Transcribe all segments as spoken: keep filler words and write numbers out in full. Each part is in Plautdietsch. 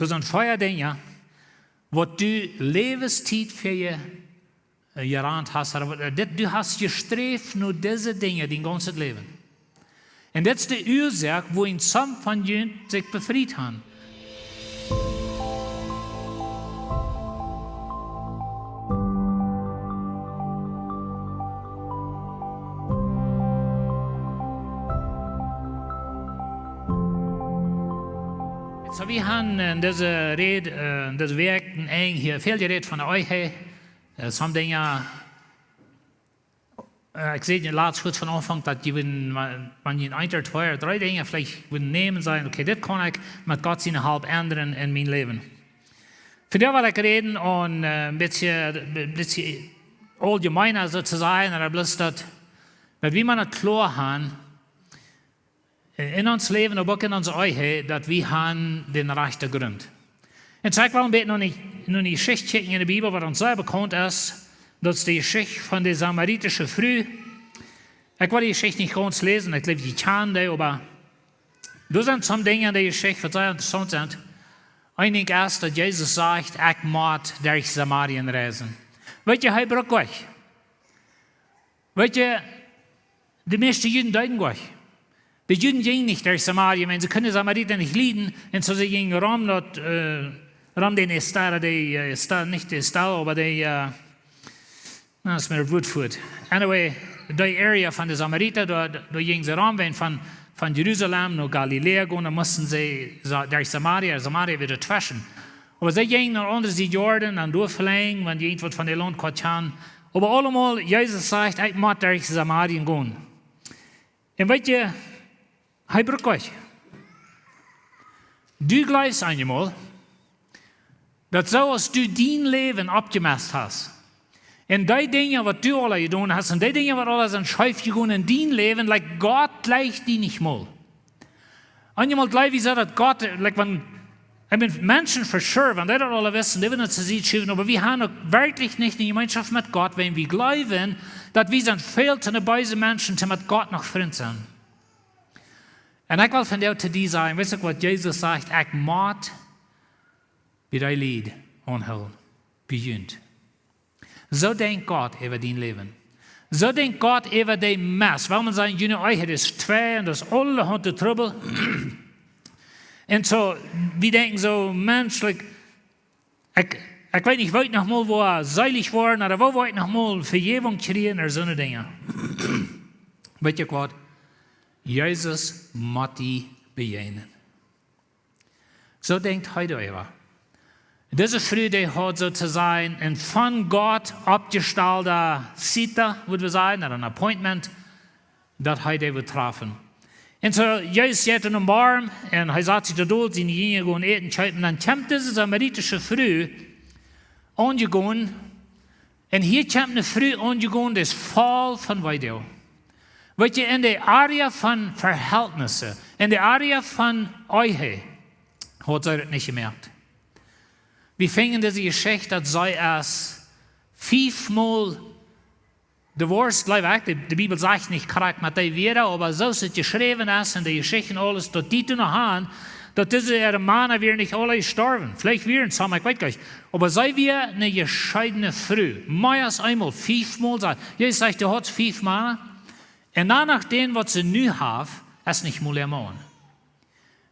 Doa sent vea Dinja, waut du Läwenstiet fa je, äh, jerant hast, ooda waut, äh, dit, du hast jesträft no dise Dinja dien gaunzet Läwen. Un dit es de Uasoak, woo een sommje von junt sikj befriet haben. Soo, wie haben en dise Räd, äh, en dise Wäakj en Enj hia väl jerät von de Ehe. Äh, sommje Dinja, äh, ekj säd latst kort von Aunfank, daut jie, wan, wan, wan jie een ooda twee ooda dree Dinja veleicht wudden nämen, sajen: "Okay, dit kaun ekj met Gott siene Help endren en mien Läwen." Vondoag well ekj räden un, äh, een bät, een bät auljemeena soo to sajen, ooda bloos daut, daut wie mau daut kloa haben, äh, en ons Läwen, oba uk en onse Ehe, daut wie haben dän rajchten Grunt. Un soo, ekj well een bät no eene, no eene Jeschicht kjikjen en de Bibel, waut ons sea bekaunt es. Daut es de Jeschicht von de samaritische Fru. Ekj well de Jeschicht nich gaunz läsen, ekj jleew, jie kjanen dee, oba doa sent sommje Dinja en de Jeschicht, waut sea interessaunt sent. Een Dinkj es, daut Jesus sajcht: "Ekj mott derch Samarien reisen." Weetst du, hee brukt Wajch. Weetst du, de mieeschte Juden deeden nich. De Juden jinjen nich derch Samarien, wiels see kunnen de Samarita nich lieden, un soo see jinjen rom daut, äh, rom dän Estaol, de, äh, Estaol, nich de Estaol, oba de, äh, na, es mie daut Wuat fuat. Anyway, dee Area von de Samarita, doa, doa jinjen see rom, wan see von, von Jerusalem no Galiläa gonen, dan musten see Sa-, derch Samaria, Samaria wia tweschen. Oba see jinjen no de aundre Sied Jordan, no doa velenjd, wan dee irjentwaut von de Launt kjeemen kjennen. Oba aulemol, Jesus sajcht: "Ekj mott derch Samarien gonen." Un weetst du, hee brukt Wajch. Du jleefst eenjemol, daut soo aus du dien Läwen oppjemast hast, un dee Dinja, waut du aula jedonen hast, un dee Dinja, waut aula sent scheef jegonen en dien Läwen, like, Gott jleicht die nich mol. Eenjemol jleew wie soo, daut Gott, like, wan, ekj meen, Menschen for sure, wan dee daut aula wisten, dee wudden daut to Sied schuwen, oba wie haben uk werkjlich nich eene Jemeenschoft met Gott, wan wie jleewen, daut wie sent väl to beese Menschen, om met Gott noch Frint sennen. Un ekj well vondoag to die sajen, weetst du, waut Jesus sajcht: "Ekj mott bie dee Lied aunhoolen, bie junt." Soo denkjt Gott äwa dien Läwen. Soo denkjt Gott äwa dee Mess. Well wie sajen, june Ehe es twei un daut es aulahaunt Trubbel. Un soo, wie denkjen soo, Mensch, like, ekj, ekj weet nich, woo ekj noch mol woa seelich woaren, ooda woo woa ekj noch mol Vejäwunk kjrieen, ooda soone Dinja. Weetst du waut? Jesus mott die bejäajnen. Soo denkjt hee doaräwa. Dise Fru, dee haud soo to sajen een von Gott oppjestalda Cita, wudd wie sajen, ooda een Appointment, daut hee dee wudd trafen. Un soo, Jesus jeit en een Boom, un hee sat sikj doa dol, siene Jinja gonen Äten kjeepen, dan kjemt dise samaritische Fru aunjegonen, un hia kjemt eene Fru aunjegonen, dee es voll von Weedoag. Weetst du, en de Area von Verhältnisse, en de Area von Ehe, haud see daut nich jemoakt. Wie finjen dise Jeschicht, daut see es fiefmol divorced, jleew ekj. De, de Bibel sajcht nich krakjt met dee Wieed, oba soo aus et jeschräwen es en de Jeschicht un aules, daut dee doa noch han, daut dise äare Mana wieren nich aula jestorwen. Veleicht wieren see, ekj weet nich. Oba see wia eene jescheedne Fru. Mea aus eemol, fiefmol, sajcht. Jesus sajcht, du haudst fief Mana. Un dan, no däm, waut see nu haft, es nich mol äa Maun.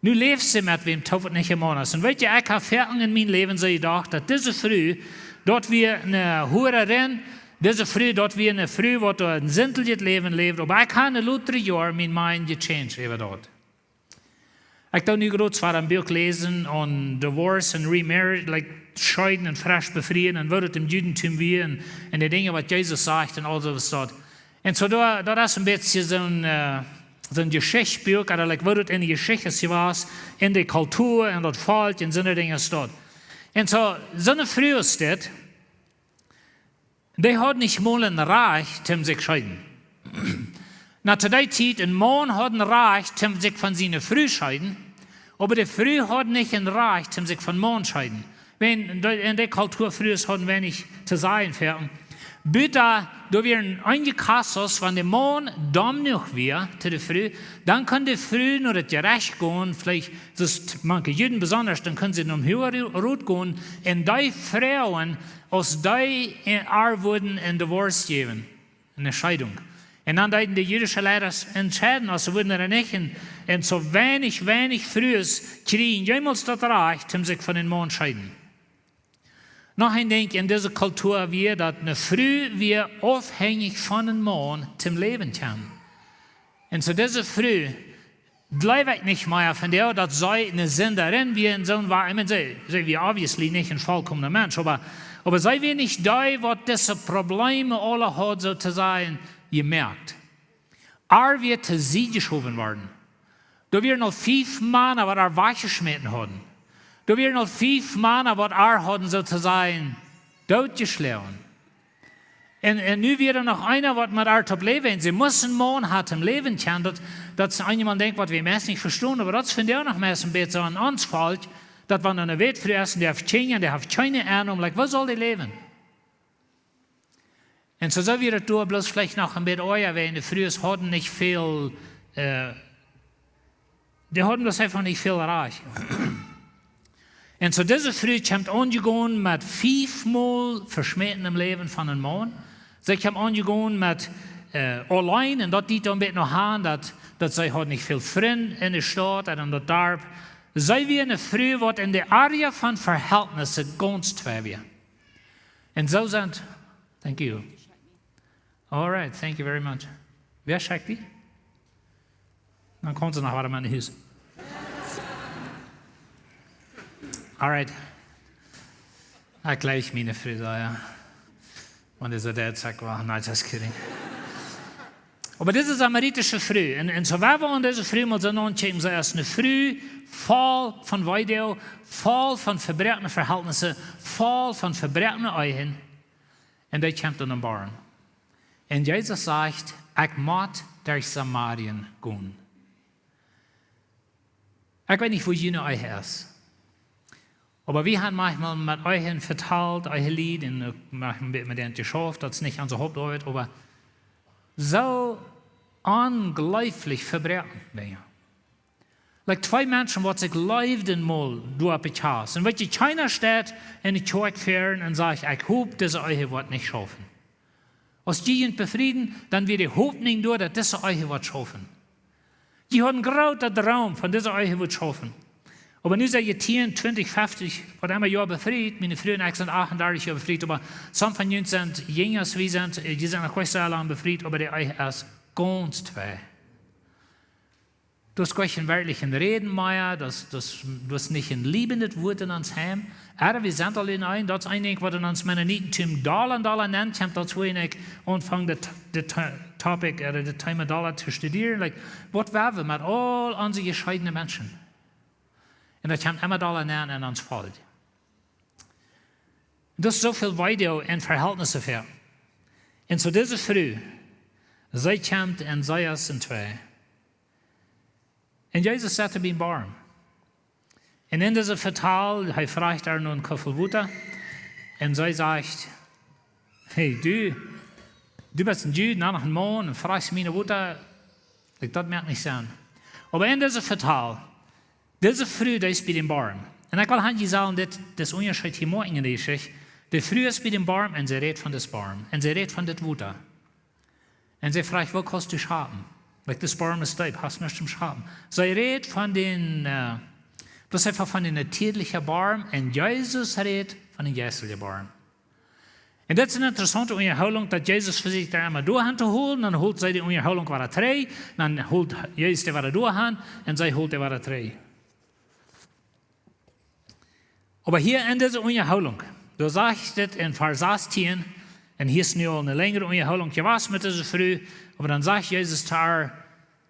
Nu läft see met wäm toop, waut nich äa Maun es. Un weetst du, ekj hab foaken en mien Läwen soo jedocht, daut dise Fru, daut wia eene Huarin, dise Fru, daut wia eene Fru, waut doa een sintlichet Läwen läwd, oba ekj hab en de latste Joaren mien mind jechanged äwa daut. Ekj doo nu groots wada een Buak läsen aun divorce un remarriage, like, scheeden un fresch befrieen un woo daut em Judentum wia un, un de Dinja, waut Jesus sajcht un aul soo waut. Un soo doa, daut es een bät soon, äh, soon Jeschichtbuak, ooda, like, woo daut en de Jeschicht es jewast, en de Kultua un daut Volkj un soone Dinja es daut. Un soo, soone Fru es dit, dee haud nich mol een Rajcht, om sikj scheeden. Na, to dee Tiet, een Maun haud een Rajcht, om sikj von siene Fru scheeden, oba de Fru haud nich een Rajcht, om sikj von Maun scheeden. Wan, en de, en de Kultua, Frues hauden weinich to sajen, foaken. Buta, doa wieren eenje casos, wan de Maun domm jenuach wia to de Fru, dan kunn de Fru no daut Jerecht gonen, veleicht, daut es mank de Juden besondasch, dan kunn see nom Huagen gonen un dee froagen, aus dee äa wudden een Divorce jäwen, eene Scheidung. Un dan deeden de jüdische Leidasch entscheiden, aus see wudden ooda nich. Un, un soo weinich, weinich Frues kjrieejen jemols daut Rajcht, om sikj von dän Maun scheiden. Noch een Dinkj en dise Kultua wia, daut eene Fru wia aufhenjich von eenen Maun toom Läwen kjeem. Un soo dise Fru, jleew ekj nich mea von dee, daut see eene Sindarin wia un soo wia. Ekj meen, see, see wia obviously nich een volkomna Mensch, oba, oba see wia nich dee, waut dise Probleme aula haud, soo to sajen, jemoakt. Ar wia to Sied jeschowen worden. Doa wieren aul fief Mana, waut ar wajchjeschmäten hauden. Doa wieren aul fief Mana, waut ar hauden, soo to sajen, dootjeschloagen. Un, un nu wia doa noch eena, waut met ar toop läwen. See musten eenen Maun haben toom läwen kjennen. Daut, daut es, eenje Mol denkjt, waut wie meist nich vestonen, oba daut es vondoag noch meist een bät soo aun ons Volkj, daut wan eene Wätfru es un dee haft Kjinja un dee haft kjeene Ennom, like, woo saul dee läwen? Un soo, soo wia daut doa bloos veleicht noch een bät oaja, wiels de Frues hauden nich väl, äh, dee hauden daut eefach nich väl Rajcht. Un soo dise Fru kjemt aunjegonen met fiefmol veschmäten em Läwen von eenen Maun. See kjemt aunjegonen met, äh, auleen, un daut deed dan een bät noch aun, daut, daut see haud nich väl Frind en de Staut un en daut Darp. See wia eene Fru, waut en de Area von Verhältnisse gaunz twei wia. Un soo sent, thank you. All right, thank you very much. Wäa schekjt die? Dan kjemt see noch waut mea no Hus. All right. Ekj jleich miene Fru, jo. Wan dee soo deit, saj ekj: "Well, no, just kidding." Oba dise samaritische Fru, un, un soo wia wie aun dise Fru mol soo aunjeschräwen, see es eene Fru voll von Weedoag, voll von vebroakne Verhältnisse, voll von vebroakne Ehen. Un dee kjemt aun dän Borm. Un Jesus sajcht: "Ekj mott derch Samarien gonen." Ekj weet nich, woo june Ehe es. Oba wie haben maunchmol met Ehen vetalt, Ehelied, un, äh, maunchmol met dän jeschauft, daut es nich onse Hauptoabeit, oba soo onjleeflich vebroaken, Dinja. Like twee Menschen, waut sikj leewden mol doa opp de Kjast. Un weet jie, kjeena steit en de Kjoakj ver un sajcht: "Ekj hop, dise Ehe woat nich schaufen." Aus dee junt befrieden, dan wia de Hopninj doa, daut dise Ehe woat schaufen. Dee hauden een grooten Droom von dise Ehe woat schaufen. Oba nu sent jie tieen, twintich, feftich, waut emma Joa befriet, miene Fru un ekj sent achtundartich Joa befriet, oba some von junt sent jinja aus wie sent, äh, jie sent noch nich soo lang befriet, oba de Ehe es gaunz twei. Daut es kjeen werkjlichet Räden mea, daut, daut, daut es nich een liewendet Wort en ons Heim. Oba wie sent aul en een, daut es een Dinkj, waut en ons Mennonitentum dolla un dolla nenn kjemt, daut wie en ekj aunfang de, de to-, topic, äh, de Thema dolla to studieren. Like, waut woa wie met aul onse jescheedne Menschen? Un daut kjemt emma dolla nenn en ons Volkj. Daut es soo väl Weedoag en Verhältnisse ver. Un soo dise Fru, see kjemt un see es en twei. Un Jesus sat biem Borm. Un en dise Vetal, hee fruach ar no een Kuffel Wota. Un see sajcht: "Hey, du, du best een Jud, nu noch een Maun, un fruachst mie no Wota, like, daut moakt nich Senn." Oba en dise Vetal, dise Fru, dee es bie dän Borm. Un ekj well aun junt sajen, dit, dit Unjascheet hia moakjen en de Jeschicht. De Fru es bie dän Borm un see rät von dän Borm. Un see rät von dit Wota. Un see fruach: "Woo kaust du schapen? Like, dän Borm es deep, hast nuscht toom schapen." See rät von dän, äh, daut es eefach von dän natieelichen Borm. Un Jesus rät von dän jeistlichen Borm. Un daut es eene interessaunte Unjahoolunk, daut Jesus vesieekjt doa emma doahan to hoolen, dan hoolt see de Unjahoolunk wada trigj, dan hoolt Jesus dee wada doahan, un see hoolt dee wada trigj. Oba hia en dise Unjahoolunk, doa sajcht et en Varsch sastieen, un hia es nu aul eene lenjre Unjahoolunk jewast met dise Fru, oba dan sajcht Jesus to ar: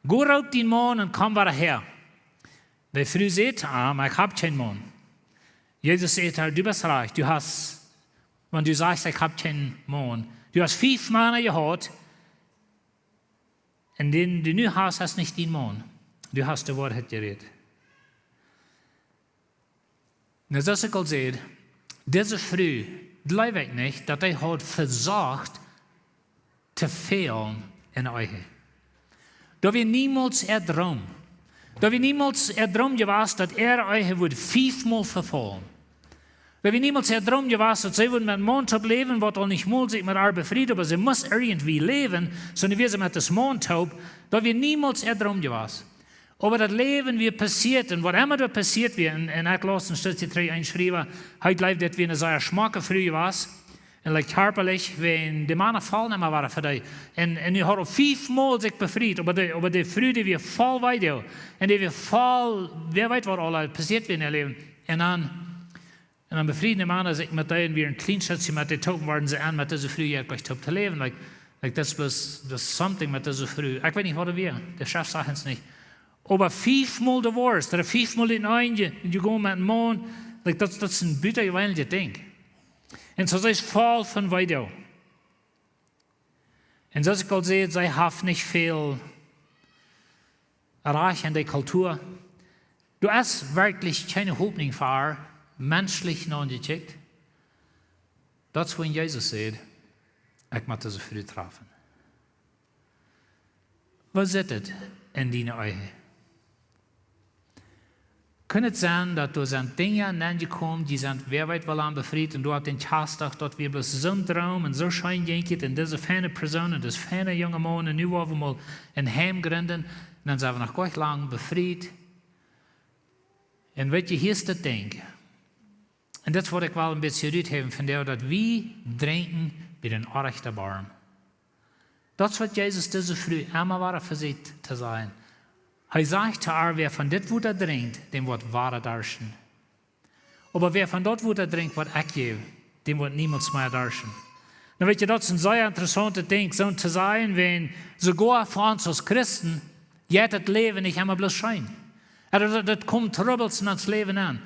"Go roop dien Maun un komm wada häa." De Fru sajcht to am: "Ekj hab kjeen Maun." Jesus sajcht to ar: "Du best rajcht, du hast, wan du sajchst, ekj hab kjeen Maun. Du hast fief Mana jehaut, un dän du nu hast, es nich dien Maun. Du hast de Woarheit jerät." Nu, soo aus ekj aul säd, dise Fru, jleew ekj nich, daut dee haud vesocht to fälen en Ehe. Daut wia niemols äa Droom. Daut wia niemols äa Droom jewast, daut äare Ehe wudd fiefmol vefaulen. Daut wia niemols äa Droom jewast, daut see wudd met een Maun toop läwen, waut aul nich mol sikj met äa befried, oba see must irjentwie läwen, sonda wia see met dis Maun toop. Daut wia niemols äa Droom jewast. Oba daut Läwen wia passieet, un waut emma doa passieet wia, un, un ekj laus een Stekj trigj een Schriewa, hee jleewd, daut wia eene sea schmocke Fru jewast, un, like, kjarpalich, wan de Mana faulen emma wada fa dee. Un, un dee haud aul fiefmol sikj befriet, oba de, oba de Fru, dee wia voll Weedoag, un dee wia voll, wäa weet, waut aul passieet wia en äa Läwen. Un dan, un dan befrieden de Mana sikj met dee, un wia een kjlien Stekj met dee toop, worden see aun met dise Fru, jo, ekj toop to läwen. Like, like, that's was, that's something met dise Fru. Ekj weet nich, waut et wia. De Schreft sajcht ons nich. Oba fiefmol divorced, ooda fiefmol en Ehe jegonen met een Maun, like, daut, daut es een butajeweenlichet Dinkj. Un soo, see es voll von Weedoag. Un soo aus ekj aul säd, see haft nich väl Rajcht en de Kultua. Doa es werkjlich kjeene Hopninj fa äa, menschlich naunjekjikjt. Daut es, wua Jesus säd: "Ekj mott dise Fru trafen." Woo sitt et en diene Ehe? Kaun et sennen, daut doa sent Dinja nenjekomen, dee sent, wäa weet, woo lang befriet, un doa haft dän Kjastdach, daut wia bloos soon Droom un soo scheen jinkj et, un dise feine Persoon un dis feine junge Maun, un nu woa wie mol een Heim jrinden, un dan sent wie noch goanich lang befriet. Un weet jie, hia es daut Dinkj. Un daut es, waut ekj well een bät ruthäwen von dee, daut wie drinkjen bie dän orrajchten Borm. Daut es, waut Jesus dise Fru emma wada vesieekjt to sajen. Hee sajcht to äa: "Wäa von dit Wota drinkjt, däm woat wada darschten. Oba wäa von daut Wota drinkjt, waut ekj jäw, däm woat niemols mea darschten." Nu weet jie, daut es een sea interessauntet Dinkj, soo to sajen, wan soogoa fa ons aus Christen jeit daut Läwen nich emma bloos scheen. Jo, daut, daut komen Trubbels en ons Läwen aun.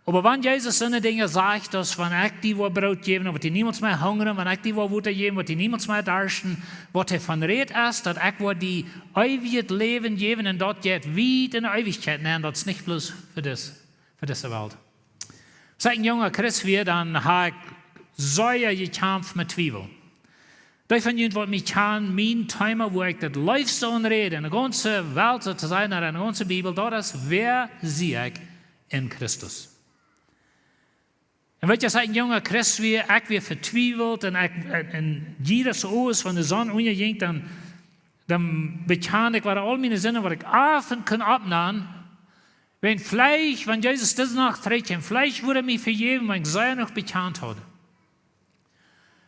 Oba wan Jesus soone Dinja sajcht, aus: "Wan ekj die woa Broot jäwen, woat die niemols mea hungren, wan ekj die woa Wota jäwen, woat die niemols mea darschten", waut hee von rät es, daut: "Ekj woa die eewjet Läwen jäwen", un daut jeit wiet en de Eewichkjeit nenn, daut es nich bloos fa dis, fa dise Welt. Aus ekj een junga Christ wia, dan haud ekj sea jekjamft met Twiewel. Dee von junt, waut mie kjanen, mien Thema, wua ekj daut leefste aun räd en de gaunze Welt, soo to sajen, ooda en de gaunze Bibel, daut es: "Wäa sie ekj en Christus?" Un weet jie, aus ekj een junga Christ wia, ekj wia vetwiewelt un ekj, un, un jiedes Owes, wan de Sonn unjajinkj, dan, dan bekjand ekj wada aul miene Sinden, waut ekj aul kunn oppnämen, wan veleicht, wan Jesus dise Nacht trigjkjeem, veleicht wudd hee mie vejäwen, wan ekj see noch bekjant haud.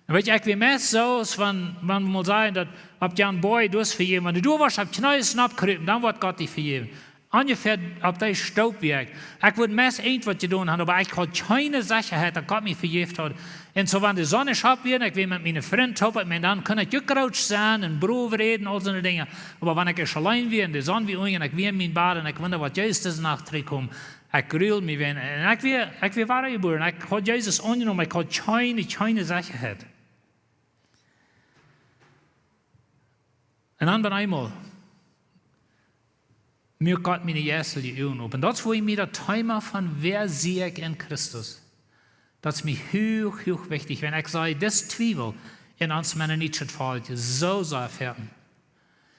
Un weet jie, ekj wia meist soo, aus wan, wan wie mol sajen, daut opp Jan Boy, du hast vejäwen. Wan du doa woascht opp Kjneeen nopp krupen, dan woat Gott die vejäwen. Onjefäa opp dee Stoop wia ekj. Ekj wudd meist irjentwaut jedonen haben, oba ekj haud kjeene Sechaheit, daut Gott mie vejäft haud. Un soo, wan de Sonn opp wia, ekj wia met miene Frind toop, ekj meen, dan kunn ekj uk grootsch sennen un brow räden, aul soone Dinja. Oba wan ekj ieescht auleen wia un de Sonn wia unja un ekj wia en mien Bad un ekj wundad, waut Jesus dise Nacht trigjkjeem, ekj gruld mie wan. Un ekj wia, ekj wia wadajebuaren. Ekj haud Jesus aunjenomen. Ekj haud kjeene, kjeene Sechaheit. Un dan opp eemol muak Gott miene jeistelje Uagen op. Un daut es, wua ekj mie daut Thema von: "Wäa sie ekj en Christus?" Daut es mie huach, huach wichtich. Wan ekj see, dis Twiewel en ons mennonietischet Volkj soo sea foaken.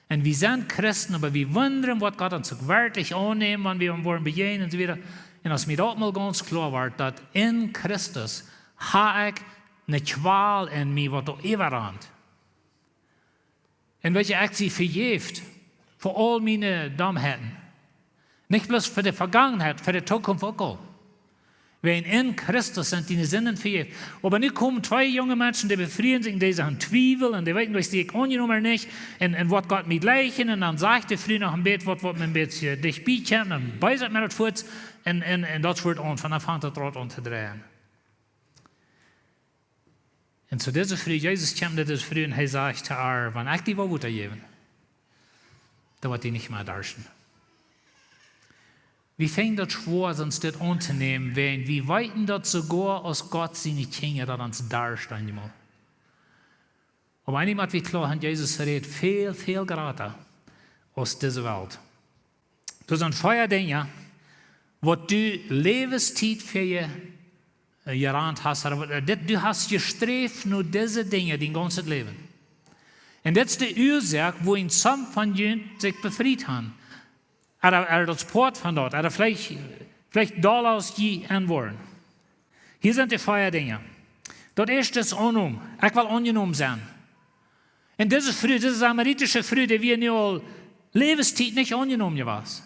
Un wie sent Christen, oba wie wundren, woat Gott ons uk werkjlich aunnämen, wan wie am woaren bejäajnen un soo wieda. Un aus mie daut mol gaunz kloa wort, daut en Christus hab ekj eene Kjwal en mie, waut doa äwarant. Un weet jie, ekj sie vejäft fa aul miene Domheiten. Nich bloos fa de Vegangenheit, fa de Tookunft uk aul. Wan en Christus sent diene Sinden vejäft. Oba nu komen twee junge Menschen, dee befrieen sikj, dee sent en Twiewel un dee weeten, aus sie ekj aunjenomen ooda nich. Un, un woat Gott mie jlikjen? Un dan sajcht de Fru noch een bät waut, waut mie een bät dicht bie kjemt, un dan beest mie daut fuaz. Un, un, un daut woat aun, von dan fangt daut Rad aun to dreien. Un soo dise Fru, Jesus kjemt no dise Fru un hee sajcht to äa: "Wan ekj die woa Wota jäwen, dan woat die nich mea darschten." Wie finjen daut schwoa, ons dit auntonämen, wan wie weeten, daut soogoa aus Gott siene Kjinja, daut ons darscht eemol. Oba eent mott wie kloa haben, Jesus rät väl, väl jrata aus dise Welt. Doa sent vea Dinja, waut du Läwenstiet fa die äh, jerant hast, ooda waut, äh, dit, du hast jesträft no dise Dinja dien gaunzet Läwen. Un dit es de Uasoak, wuarom some von junt sikj befriet haben. Ooda, ooda daut es Poat von daut. Ooda veleicht, veleicht dolla aus jie enwoaren. Hia sent de vea Dinja. Daut ieeschte es Aunnaum. Ekj well aunjenomen sennen. Un dise Fru, dise samaritische Fru, dee wia nu aul Läwenstiet nich aunjenomen jewast.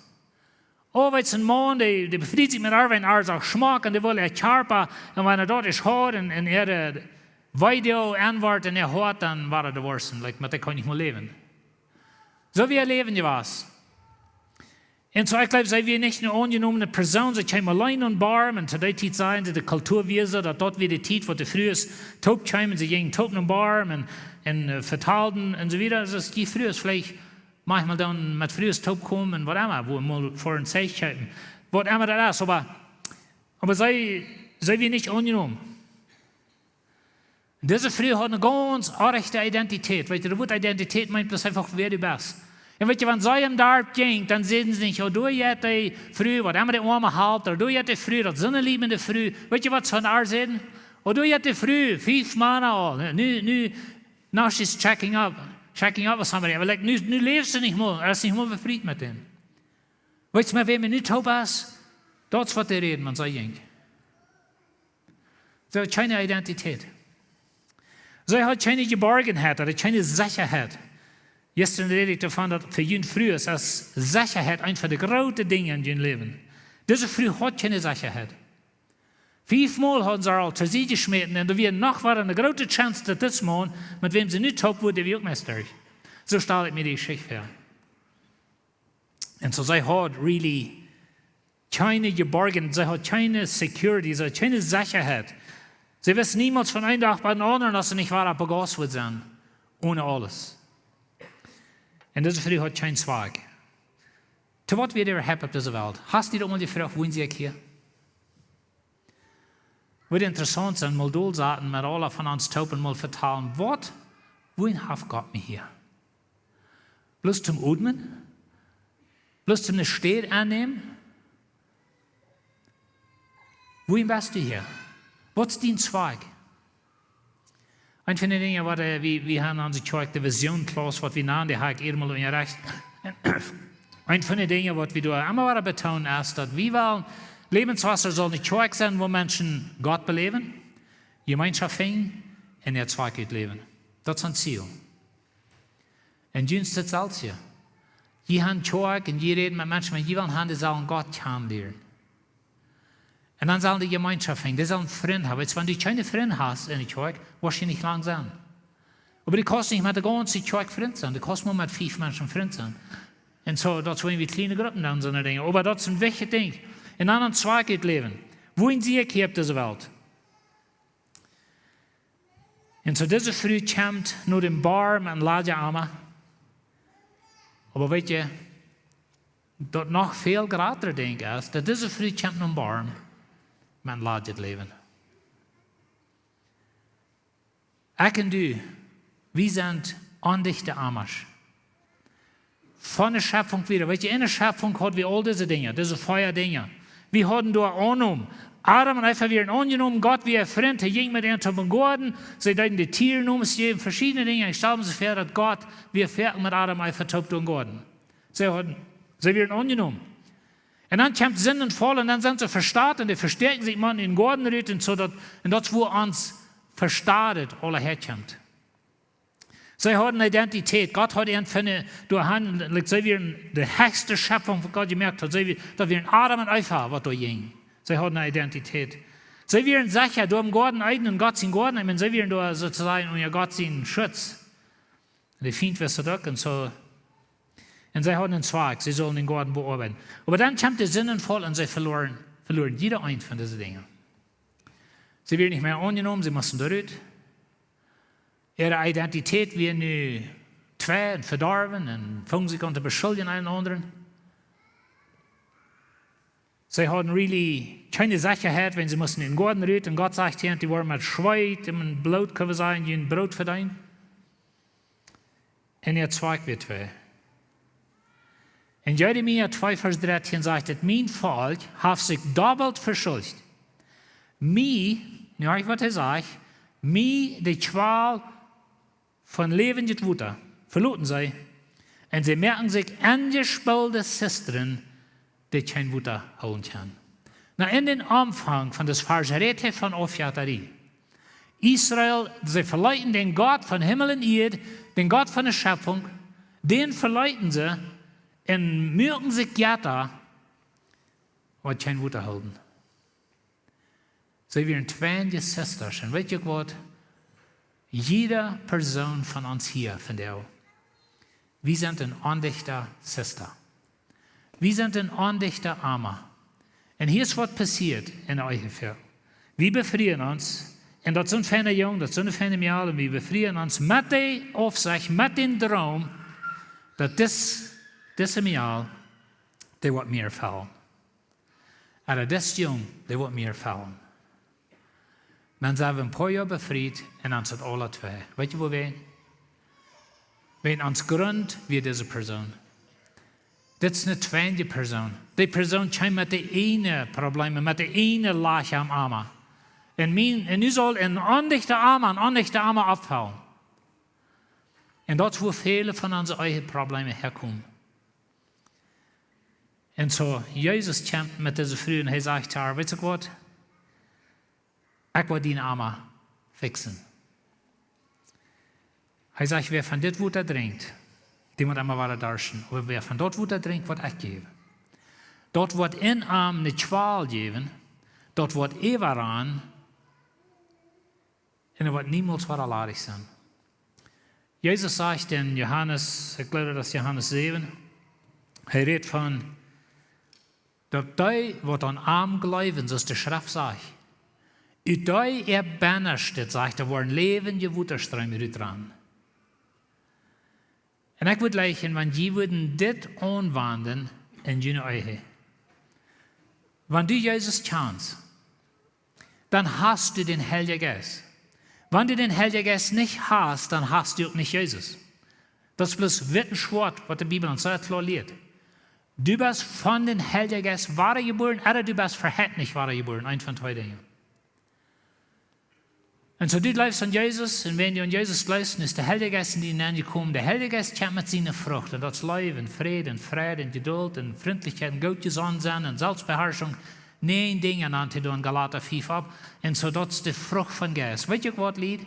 Oh, weetst, een Maun, dee, dee befriet sikj met äa, wiels äa sach schmock, un dee well äa Kjarpa, un wan hee daut es haud, un, un äa, äh, Weedoag enwoat, un äa Hoat, dan wia daut de Worscht, like, met dee kunn ekj nich mea läwen. Soo wia äa Läwen jewast. Un soo, ekj gleew, see wia nich eene aunjenomene Persoon, see kjeem auleen nom Boam, un to dee Tiet säden see, de Kultua wia soo, daut daut wia de Tiet, waut de Frues toop kjeemen, see jinjen toop nom Boam, un, un, äh, vetalden, un soo wieda. Soo aus dee Frues veleicht maunchmol dan met Frues toop komen, waut emma, wua mol fa een Zeich kjeepen, waut emma daut es, oba, oba see, see wia nich aunjenomen. Un dise Fru haud eene gaunz oaje Identität. Weetst, daut Wuat Identität meent bloos eefach, wäa du best. Un weetst, wan see em Darp jinkj, dan säden see nich: "Oh, doa jeit dee Fru, waut emma de Oame halpt, ooda doa jeit dee Fru, daut soo eene liebende Fru." Weetst, waut see von äa säden? "Oh, doa jeit dee Fru, fief Mana aul. Nu, nu, now she's checking up, checking up with somebody." Oba, like, nu, nu läft see nich mea, see es nich mea befriet met dän. Weetst, met wäm see nu toop es, daut es waut dee räden, wan see jinkj. See haud kjeene Identität. See haud kjeene Jeborgenheit, ooda kjeene Sechaheit. Jistren räd ekj doavon, daut fa junt Frues es Sechaheit eent von de groote Dinja en jun Läwen. Dise Fru haud kjeene Sechaheit. Fief Mol hauden see äa aul to Sied jeschmäten, un doa wia noch wada eene groote Chance, daut dis Maun, met wäm see nu toop wia, dee wia uk meist derch. Soo stal ekj mie dee Jeschicht väa. Un soo, see haud really kjeene Jeborgenheit, see haud kjeene security, see haud kjeene Sechaheit. See wist niemols von een Dach bat dän aundren, daut see nich wada opp de Gauss wudd sennen, one aules. Un dise Fru haud kjeen Zwakj. To waut wia dee äwahaupt opp dise Welt? Hast du die daut mol jefroagt, wuarom sie ekj hia? Wudd interessaunt sennen, mol doa saten met aule von ons toop un mol vetalen, waut, wuarom haft Gott mie hia? Bloos toom odmen? Bloos toom eene Städ aunnämen? Wuarom best du hia? Waut es dien Zwakj? Eent von de Dinja, waut, äh, wie, wie haben aun de Kjoakj de Vision Class, waut wie nanen, dee hab ekj ieescht mol unjarecht. Eent von de Dinja, waut wie doa emma wada betoonen, es, daut wie wellen, Läwenswota saul eene Kjoakj sennen, wua Menschen Gott beläwen, Jemeenschoft finjen un äa Zwakj utläwen. Daut es ons Ziel. Un jie sent daut selfst hia. Jie haben Kjoakj un jie räden met Menschen, wan jie wellen haben, dee sellen Gott kjanen lieren. Un dan sellen dee Jemeenschoft finjen, dee sellen Frind haben. Weetst, wan du kjeene Frind hast enne Kjoakj, woascht du nich lang sennen. Oba du kaust nich met de gaunze Kjoakj Frint sennen, du kaust mau met fief Menschen Frint sennen. Un soo, daut es wuarom wie kjliene Gruppen dan, soone Dinja. Oba daut es een wichtjet Dinkj. Un dan een Zwakj utläwen. Wuarom sie ekj hia opp dise Welt? Un soo dise Fru kjemt no dän Boam met een ladja Ama. Oba weetst, daut noch väl jratre Dinkj es, daut dise Fru kjemt no dän Boam met een ladjet Läwen. Ekj un du, wie sent ondichte Amasch. Von de Schepfunk wieda. Weetst, enne Schepfunk haud wie aul dise Dinja, dise vea Dinja. Wie hauden doa Aunnaum. Adam un Eva wieren aunjenomen, Gott wia äa Frint, hee jinkj met an toop em Goaden. See deeden de Tieren Nomes jäwen, veschiedne Dinja. Ekj stal mie soo väa, daut Gott wia väl met Adam un Eva toop doa em Goaden. See hauden, see wieren aunjenomen. Un dan kjemt Sind un Faul un dan sent see vestat un dee vestäakjen sikj mau em Goaden rut un soo daut, un daut es wua ons Vestad aula häakjemt. See hauden Identität. Gott haud an von de, doa han, like, see wieren de hechste Schepfunk, waut Gott jemoakt haud. See wie-, daut wieren Adam un Eva, waut doa jinjen. See hauden Identität. See wieren secha doa em Goaden Eden, en Gott sien Goaden. Ekj meen, see wieren doa soo to sajen unja Gott sienen Schutz. De Fient wist daut uk un soo. Un see hauden een Zwakj, see sullen dän Goaden beoabeiden. Oba dan kjemt de Sind un Faul un see veloaren, veloaren jieda eent von dise Dinja. See wieren nich mea aunjenomen, see musten doa rut. Äare Identität wia nu twei un vedorwen un fungen sikj aun to beschuldjen eenen aundren. See hauden really kjeene Sechaheit, wan see musten em Goaden rut. Un Gott sajcht hia, dee woaren met Schweet un Bloot, kjenn wie sajen, äa Broot vedeenen. Un äa Zwakj wia twei. En Jeremia twee Varsch dartieen sajcht et: "Mien Volkj haft sikj dobbelt veschuldicht. Mie, nu hia waut hee sajcht, mie de Kjwal von läwendjet Wota veloten see, un see moaken sikj enjespoolde Zistren, dee kjeen Wota hoolen kjennen. Na, en dän Aunfank von daut Varsch rät hee von Aufjettarie. Israel, see veleeten dän Gott von Himmel un Ieed, dän Gott von de Schepfunk, dän veleeten see un muaken sikj Jetta, waut kjeen Wota hoolden. See wieren twee Zistren. Un weet jie waut? Jieda Persoon von ons hia vondoag, wie sent een ondichta Zista. Wie sent een ondichta Ama. Un hia es waut passieet en de Ehe. Wie befrieen ons, un daut es een feina Jung, daut es een feina Mejal, un wie befrieen ons met de Aufsecht, met dän Droom, daut dis, dise Mejal, dee woat mie fellen. Ooda dis Jung, dee woat mie fellen. Dan sent wie een poa Joa befriet un dan sent aule twee. Weet jie woo wie? Wan ons Grunt wia dise Persoon. Dit es een tweede Persoon. Dee Persoon kjeem met de eejne Probleme, met de eejne Lach aum Ama. Un mien, un nu saul een ondichta Ama, een ondichta Ama oppfellen. Un daut es wua väle von onse Eheprobleme häakomen. Un soo, Jesus kjemt met dise Fru un hee sajcht to äa: Weetst du waut? Ekj woa dien Ama fixen. Hee sajcht: Wäa von dit Wota drinkjt, dee woat emma wada darschten. Oba wäa von daut Wota drinkjt, waut ekj jäw, daut woat en am ne Kjwal jäwen, daut woat äwarannen un hee woat niemols wada ladich sennen. Jesus sajcht en Johanes, ekj jleew daut es Johanes säwen, hee rät von daut dee, waut aun am jleewen, soo aus de Schreft sajcht, ut dee äa Bennastet, sajcht, doa woaren läwendje Wotastreem rutrannen. Un ekj wudd jleichen, wan jie wudden dit aunwenjen en june Ehe. Wan du Jesus kjanst, dan hast du dän Heiljen Jeist. Wan du dän Heiljen Jeist nich hast, dan hast du uk nich Jesus. Daut es bloos witt un schwoat, waut de Bibel ons sea kloa lieet. Du best von dän Heiljen Jeist wadajebuaren, ooda du best vehettnich wadajebuaren. Eent von twee Dinja. Un soo du jleefst aun Jesus, un wan du aun Jesus jleefst, dan es de Heilje Jeist en die nenjekomen. De Heilje Jeist kjemt met siene Frucht, un daut es Leew un Fräd un Freid un Jedult un Frintlichkjeit un goot jesonnen sennen un Selfstbeharschunk. Näajen Dinja nant hee doa en Galata fief opp. Un soo daut es de Frucht vom Jeist. Weetst du waut, Lied?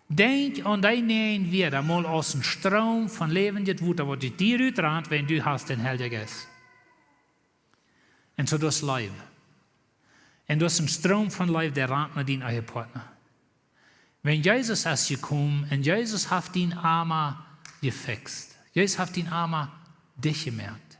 Denkj aun dee näajen Wieed emol aus een Stroom von läwendjet Wota, waut ut die rutrant, wan du hast dän Heiljen Jeist. Un soo daut es Leew. Un daut es een Stroom von Leew, dee rant no dien Ehepartner. Wan Jesus es jekomen un Jesus haft dien Ama jefixt. Jesus haft dien Ama dicht jemoakt.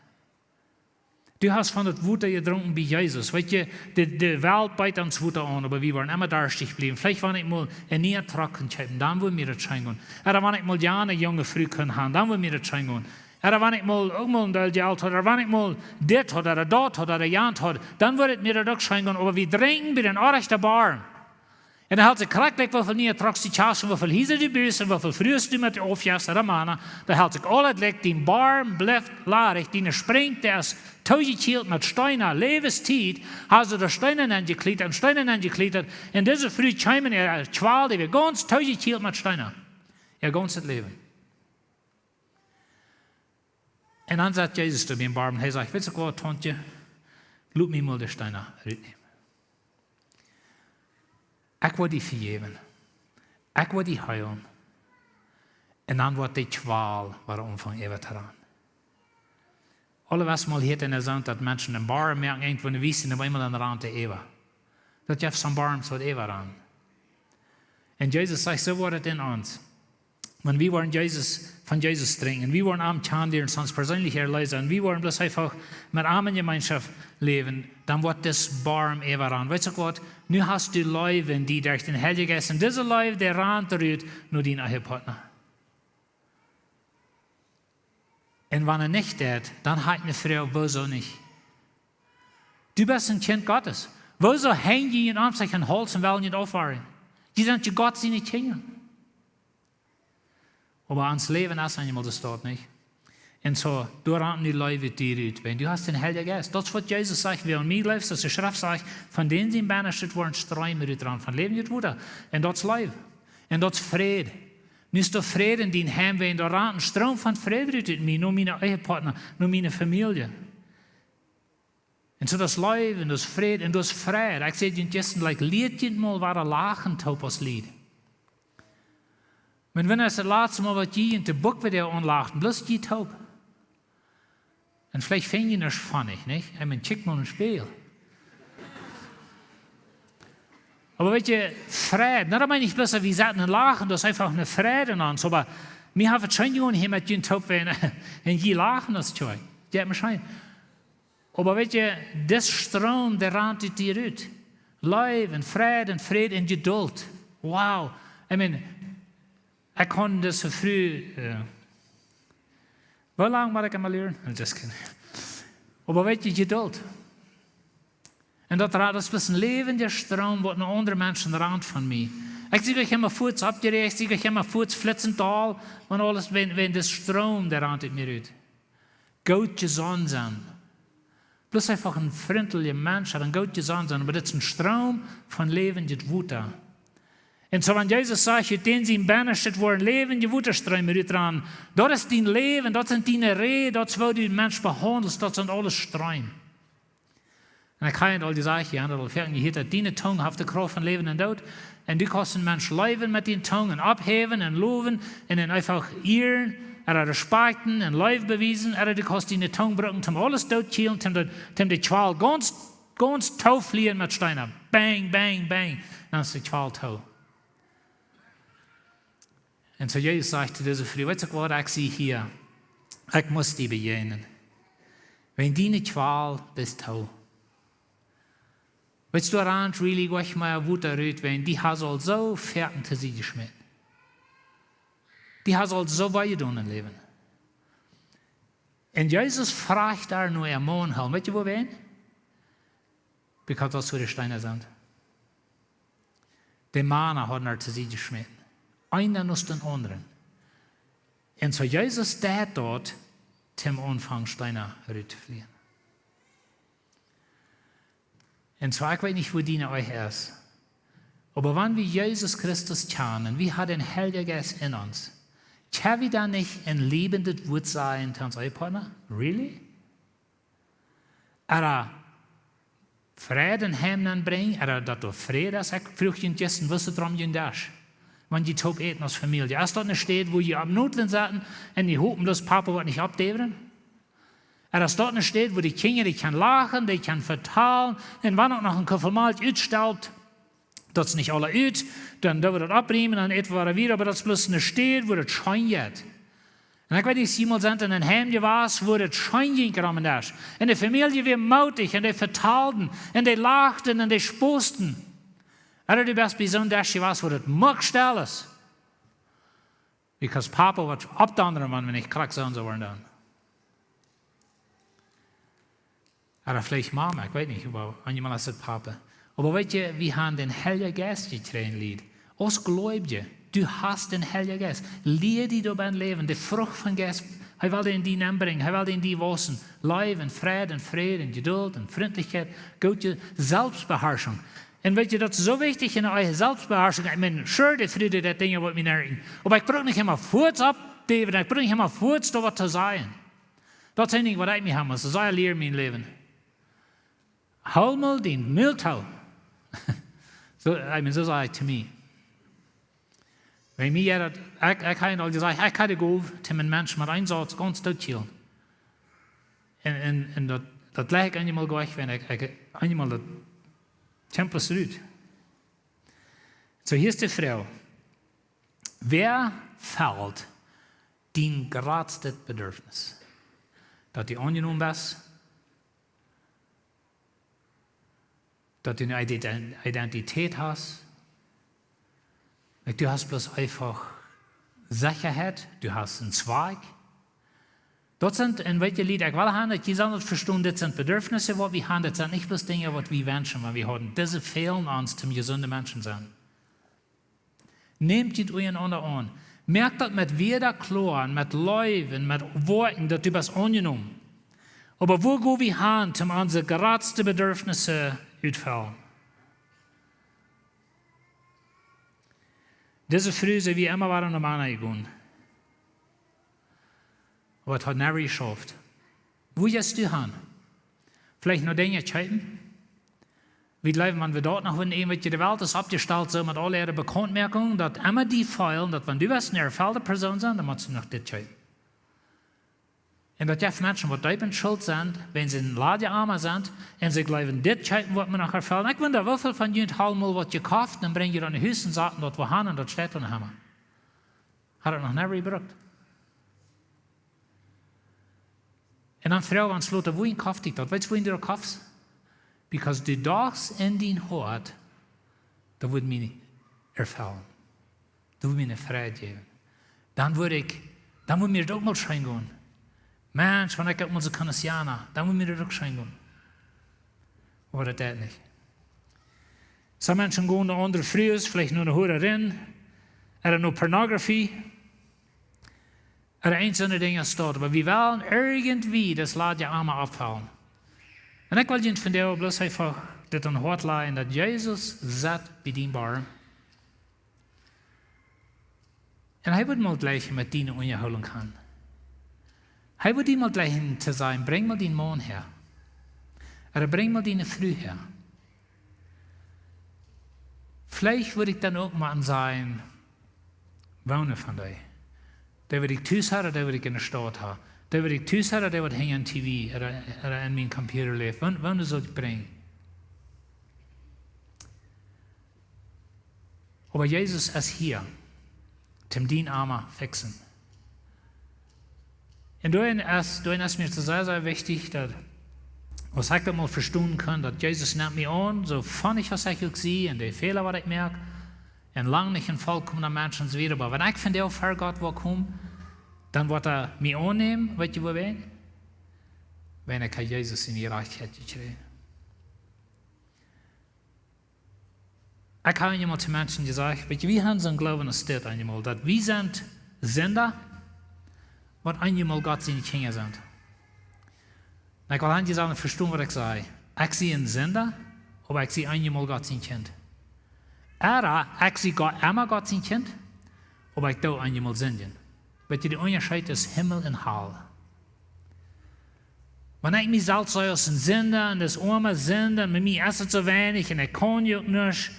Du hast von daut Wota jedrunken bie Jesus. Weetst du, de, de Welt beet ons Wota aun, oba wie woaren emma darschtich bliewen. Veleicht wan ekj mol een nieen Truck kunn kjeepen, dan wudd mie daut scheen gonen. Ooda wan ekj mol jane junge Fru kunn han, dan wudd mie daut scheen gonen. Ooda wan ekj mol uk mol een Deel Jelt haud, ooda wan ekj mol dit haud, ooda daut haud, ooda jant haud, dan wudd mie daut uk scheen gonen. Oba wie drinkjen bie dän oajsten Borm. Un dan helt sikj krakjt jlikj, woo väl niee Trucks du kjast, woo väl Hiesa du bust, woo väl Frues du met aufjefst, ooda Mana, dan helt sikj aules jlikj, dien Borm blift ladich, diene Sprinj, dee es toojekjielt met Steena, Läwenstiet, hast du doa Steena nenjekjliet un Steena nenjekjliet. Un dise Fru kjeem en äare Kjwal, dee wia gaunz toojekjielt met Steena. Äa gaunzet Läwen. Un dan sat Jesus doa biem Borm un hee sajcht: Weetst du waut, Tauntje? Lot mie mol de Steena rutnämen. Ekj woa die vejäwen. Ekj woa die heelen. Un dan woat de Kjwal wada aunfangen äwa to rannen. Aulewäajen mol hia en de Sent, daut Menschen een Borm moaken, irjentwoo en de Wiest, un opp eemol dan rant dee äwa. Daut jeft soone Borms, waut äwarannen. Un Jesus sajcht, soo woat et en ons. Wan wie woaren Jesus, von Jesus drinkjen, wie woaren am kjanen lieren aus ons perseenlicha Erleesa, un wie woaren bloos eefach met am en Jemeenschoft läwen, dan woat dis Borm äwarannen. Weetst du waut? Nu hast du Leew en die derch dän Heiljen Jeist. Un dise Leew, dee rant rut no dienen Ehepartner. Un wan hee nich deit, dan ha ekj ne Froag: Wuarom nich? Du best een Kjint Gottes. Wuarom henj jie junt aun sikj aun Holt un wellen junt aufwarjen? Jie sent je Gott siene Kjinja. Oba ons Läwen es eenmol de Staut, nich? Un soo, doa rant nu Leew ut die rut. Wan du hast dän Heiljen Jeist. Daut es waut Jesus sajcht, wäa aun mie jleeft, soo aus de Schreft sajcht, von dän sien Bennastet woaren Streem rut rannen, von läwendjet Wota. Un daut es Leew. Un daut es Fräd. Nu es doa Fräd en dien Heim, wan doa rant een Stroom von Fräd rut ut mie, no mienen Ehepartner, no miene Famielje. Un soo daut es Leew un daut es Fräd un daut es Freid. Ekj säd junt jistren, like, lieet junt mol wada lachen toop aus Lied. Wan, wan es daut latste Mol waut jie en de Book wada aunlachten, bloos jie toop? Un veleicht finj jie daut funny, nich? Ekj meen, kjikj mol em Spieejel. Oba weet jie, Freid, nu, daut meen ekj nich bloos, daut wie sitten un lachen, daut es eefach een Freid en ons, oba wie haben daut scheen jedonen hia met junt toop, wan, un jie lachen, daut es scheen. Jie haben scheen. Oba weet jie, dis Stroom, dee rant ut die rut. Leew un Freid un Fräd un Jedult. Wow. I mean, ekj kaun dise Fru, äh, woo lang mott ekj am lieren? I'm just kidding. Oba weet jie, Jedult. Un daut ra-, daut es bloos een läwendja Stroom, waut no aundre Menschen rant von mie. Ekj sie doch emma fuaz oppjeräacht, ekj sie doch emma fuaz flitzent dol, wan aules, wan, wan dis Stroom, dee rant ut mie rut. Goot jesonnen sennen. Bloos eefach een frintlicha Mensch, een goot jesonnen sennen, oba dit es een Stroom von läwendjet Wota. Un soo, wan Jesus sajcht, ut dän sien Bennastet woaren läwendje Wotastreem rut rannen, daut es dien Läwen, daut sent diene Räd, daut es woo du dän Mensch behaundelst, daut sent aules Streem. Un ekj hab aul jesajcht, jie haben daut aul foaken jehieet, daut diene Tung haft de Krauft von Läwen un Doot. Un du kaust een Mensch leewen met diene Tung un opphäwen un lowen un am eefach ieren, ooda respakjten un Leew bewiesen, ooda du kaust diene Tung brucken, om aules doot to kjrieen, om de, om de Kjwal gaunz, gaunz too flieen met Steena. Bang, bang, bang. Dan es de Kjwal too. Un soo Jesus sajcht to dise Fru: "Weetst waut, ekj sie hia. Ekj mott die bejäajnen. Wan diene Kjwal es too. Weetst du, doa rant really nuscht mea Wota rut, wan die hast aul soo foaken to Sied jeschmäten. Die hast aul soo wee jedonen em Läwen." Un Jesus fruach äa no äa Maun hoolen. Weetst du wuarom? Because daut wia de Steena sent. De Mana hauden äa to Sied jeschmäten. Eena no dän aundren. Un soo Jesus deed daut, om aunfangen Steena rut to flieen. Un soo, ekj weet nich, woo diene Ehe es. Oba wan wie Jesus Christus kjanen, wie haben dän Heiljen Jeist en ons, kjenn wie dan nich een läwenjet Wuat sajen to onsen Ehepartner? Really? Ooda Fräd em Heim nenbrinjen, ooda daut doa Fräd es. Ekj fruach junt jistren, woo es daut om jun Desch, wan jie toop äten aus Famielje? Es daut eene Städ, wua jie opp Noten sitten un jie hopen, daut Papa woat nich oppdäwren? Ooda es daut eene Städ, wua de Kjinja, dee kjennen lachen, dee kjennen vetalen, un wan uk noch een Kuffel Malkj utstalt, daut es nich aula ut, dan doo wie daut oppriemen un äten wie wieda, oba daut es bloos eene Städ, wua daut scheen jeit. Un ekj weet nich, aus jie mol sent en een Heim jewast, wua daut scheen jinkj rom dän Desch. Un de Famielje wia mootich un dee vetalden un dee lachten un dee sposten. Ooda du best bie soon Desch jewast, wua daut muckstell es. Because Papa woat oppdonnren, wan wie nich krakjt soo un soo woaren dan. Ooda veleicht Mama, ekj weet nich, oba eenjemol es daut Papa. Oba weetst du, wie haben dän Heiljen Jeist jekjräajen, Lied. Aus Gleubje, du hast dän Heiljen Jeist. Lia die doabie läwen, de Frucht vom Jeist. Hee well dee en die nenbrinjen, hee well dee en die wausen. Leew un Fräd un Fräd un Jedult un Frintlichkjeit, Goodheit, Selfstbeharschunk. Un weetst du, daut es soo wichtich en de Ehe, Selfstbeharschunk. Ekj meen, sure, de Fru deit Dinja, waut mie nich rieekjen. Oba ekj bruck nich emma fuaz oppdäwen, ekj bruck nich emma fuaz doa waut to sajen. Daut es een Dinkj, waut ekj mie hab must, daut es een Lia en mien Läwen. Hool mol dien Mul too. Soo, I mean, soo saj ekj to mie. Wan mie jie daut, ekj, ekj hab aul jesajcht, ekj hab de Gow, om een Mensch met een Sauz gaunz doot to kjrieen. Un, un, un daut, daut lach ekj eenjemol jlikj, wan ekj, ekj, eenjemol daut Tempel rut. Soo, hia es de Froag. Waut fält dien jratstet Bedürfnis? Daut du aunjenomen best? Daut du eene Ident-, Identität hast? Like, du hast bloos eefach Sechaheit, du hast een Zweck. Daut sent, un weetst du, Lied, ekj well haben, daut jie sellen daut vestonen, dit sent Bedürfnisse, waut wie haben, dit sent nich bloos Dinja, waut wie wenschen, wan wie haben. Dise fälen ons, om jesunde Menschen sennen. Nämt junt unjarenaunda aun. Moak daut met Wieed kloa un met Leew un met Woakjen, daut du best aunjenomen. Oba wua go wie han, om onse jratste Bedürfnisse utfüllen? Dise Fru, see wia emma wada no Mana jegonen. Oba daut haud never jeschauft. Wua jeist du han? Veleicht no Dinja kjeepen? Wie jleewen, wan wie daut noch, wan irjentwäa, de Welt es oppjestalt soo met aule äare Bekauntmoakungen, daut emma dee feelen, daut wan du west ne erfellde Persoon sennen, dan motst du noch dit kjeepen. Un daut jeft Menschen, waut deep en Schult sent, wan see en ladja Arma sent, un see jleewen, dit kjeepen woat mie noch erfellen. Ekj wunda, woo väl von junt haben mol waut jekoft, dan brinj jie daut no Hus un saten daut wua han un daut steit dan emma. Haft daut noch never jebrukt. Un dan froag wie ons lota, wuarom koft ekj daut? Weetst du, wuarom du daut kofst? Because du dochst en dien Hoat, daut woat mie erfellen. Daut woat mie eene Freid jäwen. Dan woa ekj, dan woat mie daut uk mol scheen gonen. Mensch, wan ekj uk mol soo kunn aus Jana, dan woat mie daut uk scheen gonen. Oba daut deit nich. Sommje Menschen gonen no aundre Frues, veleicht no eene Hurerin, ooda no Pornografie, ooda eent soone Dinja aus daut. Oba wie wellen irjentwäa daut ladja Arma oppfellen. Un ekj well junt vondoag bloos eefach dit aun daut Hoat lajen, daut Jesus sett bie dien Borm. Un hee woat mol jlikj met die eene Unjahoolunk han. Hee woat die mol jlikj to sajen: "Brinj mol dien Maun häa." Ooda: "Brinj mol diene Fru häa." Veleicht wudd ekj dan uk mol sajen: "Woone von dee? Dee, waut ekj tus ha, ooda dee, waut ekj enne Staut ha? Dee, waut ekj tus ha, ooda dee, waut hinja en T V ooda, ooda en mien Computer läft? Woone, woone saul ekj brinjen?" Oba Jesus es hia, om dien Arma to fixen. Un doaromm es, doaromm es mie daut sea, sea wichtich, daut, aus ekj daut mol vestonen kunn, daut Jesus nemt mie aun, soo funnig aus ekj uk sie, un de Fäla, waut ekj moak, un lang nich een volkomna Mensch un soo wieda. Oba wan ekj vondoag ver Gott woa komen, dan woat hee mie aunnämen, weetst du wuarom? Wan ekj ha Jesus siene Jerajchtichkjeit jekjräajen. Ekj ha eemol to Menschen jesajcht, weetst du, wie han soon Gloowen aus dit eemol, daut wie sent Sinda, waut eemol Gott siene Kjinja sent. Un ekj well han, jie sellen vestonen, waut ekj saj. Ekj sie een Sinda, oba ekj sie eemol Gott sien Kjint. Ooda ekj sie Gott, emma Gott sien Kjint, oba ekj doo eemol sindjen. Weetst du, de Unjascheet es Himmel un Hal. Wan ekj mie selfst see aus een Sinda un aus oama Sinda, un met mie es et soo weinich un ekj kaun je uk nuscht.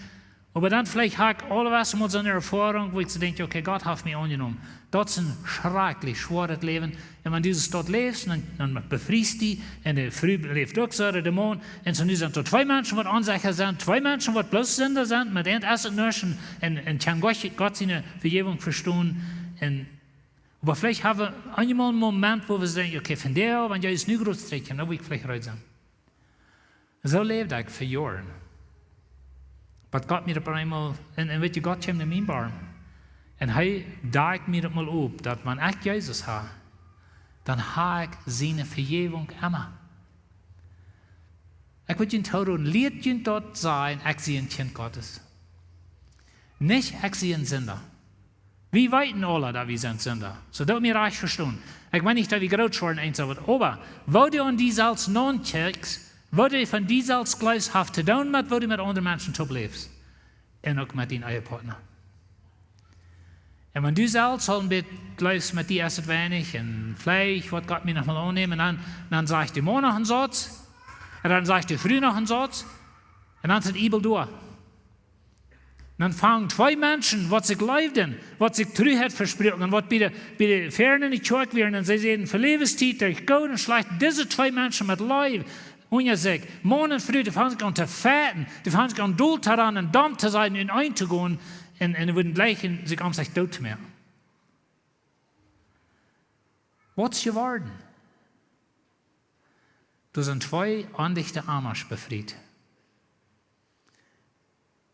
Oba dan veleicht ha ekj aulwäajen mol soone Erfoarunk, wua ekj soo denkj: "Okay, Gott haft mie aunjenomen." Daut es een schrakjlich schwoaret Läwen. Un wan du daut läfst, dan, dan befriest du die, un de Fru läft uk soo, de Maun. Un soo nu sent doa twee Menschen, waut onsecha sent, twee Menschen, waut bloos Sinda sent, met an es et nuscht, un, un, un kjennen Gott, Gott siene Vejäwunk vestonen. Un Oba veleicht ha wie eemol een Moment, wua wie sajen: "Okay, vondoag, wan Jesus nu groot strakjt, dan woa ekj veleicht reed sennen." Soo läwd ekj fa Joaren. Bat Gott mie opp eemol, un, un weetst du, Gott kjeem no mien Borm. Un hee doakt mie daut mol opp, daut wan ekj Jesus ha, dan ha ekj siene Vejäwunk emma. Ekj wudd junt tooroden, lieet junt daut sajen: "Ekj sie een Kjint Gottes." Nich: "Ekj sie een Sinda." Wie weeten aula, daut wie sent Sinda. Soo, daut mie rajcht vestonen. Ekj meen nich, daut wie groot woaren, eent soo waut. Oba woo du aun die selfst naunkjikjst, waut du von die selfst jleefst, haft to doonen met woo du met aundre Menschen toop läfst. Un uk met dien Ehepartner. Un wan du selfst aul een bät jleefst, met die es et weinich, un veleicht woat Gott mie noch mol aunnämen, dan, dan sajcht de Maun noch een Sauz, un dan sajcht de Fru noch een Sauz, un dan es et eebel doa. Dan fangen twee Menschen, waut sikj leewden, waut sikj Truheit vesproaken, waut bie de, bie de Fäaren enne Kjoakj wieren, un see säden: "Fa Läwenstiet, derch goot un schlajcht, dise twee Menschen met Leew unja sikj, Maun un Fru, dee fangen sikj aun to fighten, dee fangen sikj aun dol to rannen, domm to sennen, en eent to gonen, un, un wudden jlikjen sikj om sikj doot to moaken." Waut es jeworden? Doa sent twee ondichte Oamasch befriet.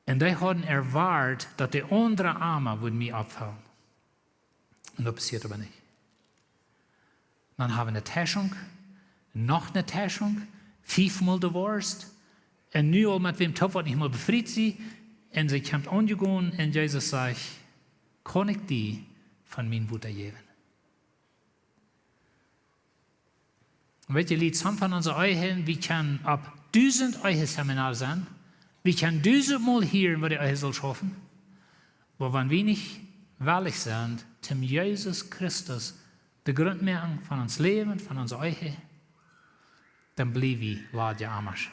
Un dee hauden erwoat, daut de aundre Oama wudd mie oppfellen. Un daut passieet oba nich. Dan ha wie eene Tauschunk, noch eene Tauschunk, fiefmol divorced, un nu aul met wäm toop, waut nich mol befriet sie, un see kjemt aunjegonen, un Jesus sajcht: "Kaun ekj die von mien Wota jäwen. Weet jie, Lied, some von onse Ehen, wie kjennen opp dusent Ehe-Seminar sennen, wie kjennen dusent Mol hieren, woo de Ehe saul schaufen, oba wan wie nich wellich sent, toom Jesus Christus de Grunt moaken von ons Läwen, von onse Ehe, dan bliew wie ladje Amasch.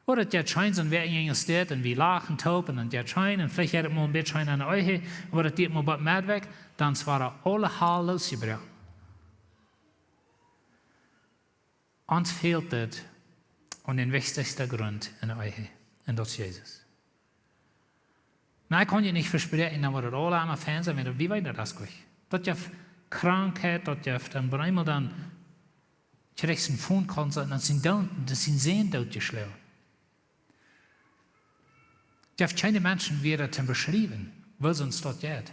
Ooda daut jeit scheen, soo aus wie en Enjlisch sajcht, un wie lachen toop un daut jeit scheen, un veleicht jeit et mol een bät scheen aun de Ehe, oba daut jeit mol waut mea wajch, dan es wada aule Hal losjebroaken. Ons fält et aun dän wichtichsten Grunt en de Ehe, un daut es Jesus. Nu, ekj kaun junt nich vespräakjen, dan woat et aula emma fein sennen, wan wie weeten daut es goot. Daut jeft Krankheit, daut jeft dan bie eemol dan kjrichst een Phone Call un dan sent doot, dan sent Säns dootjeschloagen. Daut jeft kjeene Menschen wada to beschriewen, woo see ons daut jeit.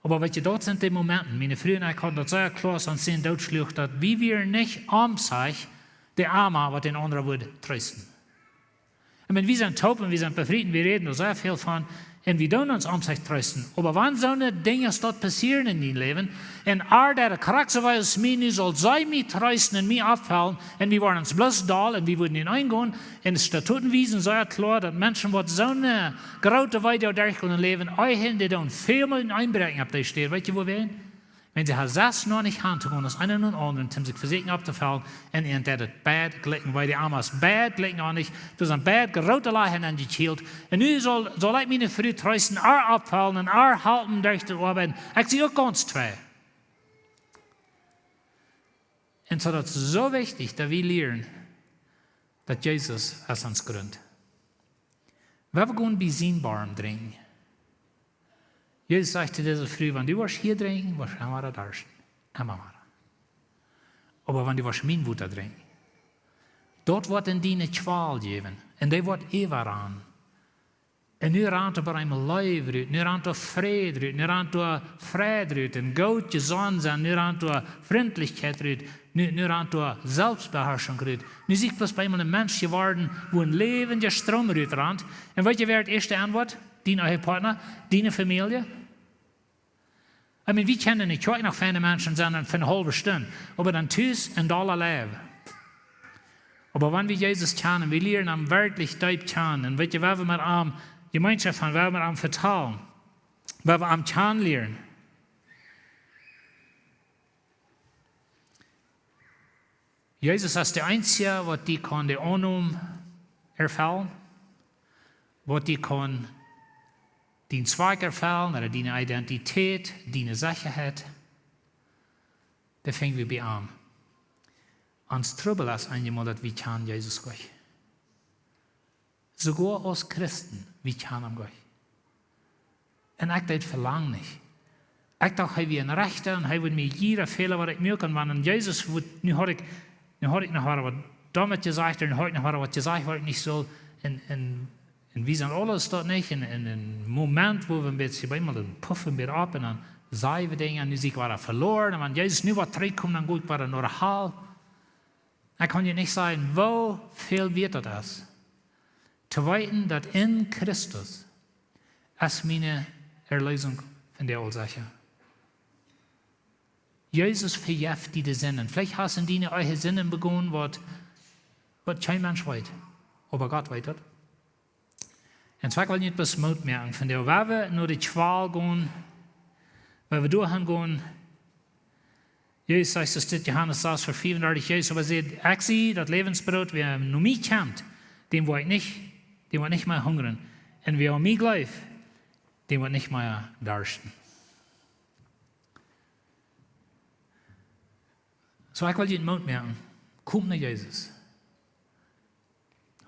Oba weet jie, daut sent de Momenten, miene Fru un ekj hauden daut sea kloa, aus ons Sän dootschluach, daut wie wieren nich omsich de Ama, waut dän aundren wudd treesten. Un wan wie sent toop un wie sent befriet, wie räden doa sea väl von, un wie doonen ons omsich treesten. Oba wan soone Dinja daut passieren en dien Läwen, un ar dee krakjt soo aus mie nu saul see mie treesten un mie oppfellen, un wie woaren ons bloos doll, un wie wudden en eengonen, un de Statuten wiesen sea kloa, daut Menschen, waut soone groote Wee derchgonen em Läwen, Ehen, dee doonen väl mol en Eenbräakjen opp dee Städ. Weet jie, woo wie? Wan see haben sest noch nich han to gonen, aus eena no dän aundren, om sikj vesieekjen opptofellen, un an deit et beid jlikj, wiels de Amas beid jlikj noch nich, doa sent beid groote Lajen aunjekjielt. Un nu saul, saul ekj miene Fru treesten, ar oppfellen un ar halpen derch to oabeiden. Ekj sie uk gaunz twei. Un soo daut es soo wichtich, daut wie lieren, daut Jesus es ons Grunt. Wan wie gonen bie sien Borm drinkjen. Jesus sajcht to dise Fru: "Wan du woascht hia drinkjen, woascht du emma daut daut es. Emma wada. Oba wan du woascht mien Wota drinkjen, daut woat en die eene Kjwal jäwen. Un dee woat äwaranen." Un nu rant doa bie am Läwen rut, nu rant doa Fräd rut, nu rant doa Fräd rut, un goot jesonnen sennen, nu rant doa Frintlichkjeit rut, nu, nu rant doa Selfstbeharschunk rut. Nu sie ekj bloos bie am een Mensch jeworden, wua een läwendja Stroom rut rant. Un weet jie, wäa daut ieeschte aunwoat? Dien Ehepartner, diene Famielje. I mean, wie kjennen en de Kjoakj noch feine Menschen sennen fa eene haulwe Stund, oba dan tus en dolla Läwen. Oba wan wie Jesus kjanen, wie lieren am werkjlich deep kjanen, un weet jie, wan wie met am Jemeenschoft haben, wan wie met am vetalen, wan wie am kjanen lieren. Jesus es de eensja, waut die kaun de Aunnom erfellen, waut die kaun dien Zwakj erfellen, ooda diene Identität, diene Sechaheit. Daut finj wie bie am. Ons Trubbel es eenjemol, daut wie kjanen Jesus goanich. Soogoa aus Christen, wie kjanen am goanich. Un ekj deed velangen nich. Ekj docht, hee wia een Rechta un hee wudd mie jieda Fäla, waut ekj muak, un wan Jesus wudd, nu haud ekj, nu haud ekj noch waut, waut doamet jesajcht, un nu haud ekj noch waut, waut jesajcht, waut ekj nich sull. Un, un, un wie sent aules daut nich. En, en een Moment, wua wie een bät bie eemol dan puffen wie opp un dan sajen wie Dinja, un nu sie ekj wada veloaren. Un wan Jesus nu wada trigjkjemt, dan go ekj wada no de Hal. Ekj kaun junt nich sajen, woo väl wieet daut es, to weeten, daut en Christus es miene Erlösung von de Ursache. Jesus vejeft die de Sinden. Veleicht hast du diene eejne Sinden begonen, waut, waut kjeen Mensch weet. Oba Gott weet daut. Un soo ekj well junt bloos Moot moaken, von de, wan wie no de Kjwal gonen, wan wie doahan gonen, Jesus sajcht, es dit Johanes sas, Varsch fiefundartich, Jesus oba säd: "Ekj sie daut Läwensbroot, wäa no mie kjemt, däm woat nich, däm woat nich mea hungren. Un wäa aun mie jleeft, däm woat nich mea darschten." Soo ekj well junt Moot moaken. Komt no Jesus.